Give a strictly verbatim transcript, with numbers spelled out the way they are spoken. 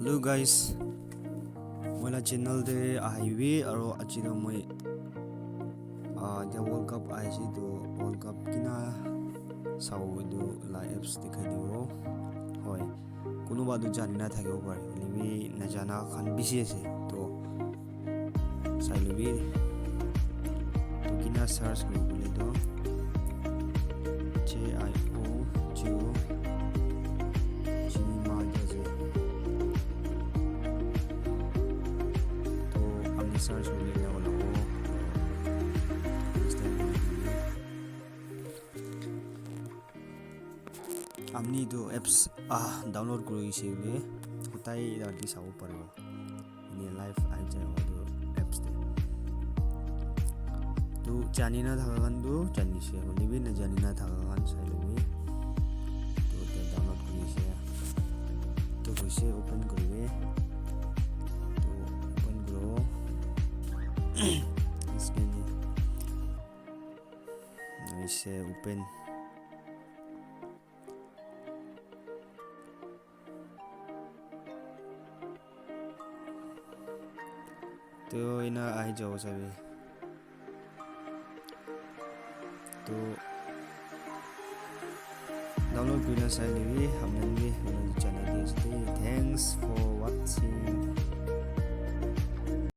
Hello guys, moi la channel te ahibi aro aji toh moi ah the World Cup aise toh World Cup kina sabo etu la apps dikhai dibo. Hoi, kunuba toh jani na thakibo pare, hoilebi najana khan bishi ase toh sai lobi. Toh kina search kuri bole toh J I O G O Cinema ase. Toh ami search kuri le olabo. Amni etu apps ah download kuri se le kotai ati sabo paribo. Ine live ahi jai etu apps te. Toh jani na thaka khan toh jani se, hoilebi na jani na thaka khan sai lobi. Toh te download kuri se. Toh hoise open kuri. Toh open kuro. Scan. Hoise open. Toh ina ahi jabo sabi. Toh download kuri na sai lebi, hamnan bi, hamnan channel di ase. Thanks for watching.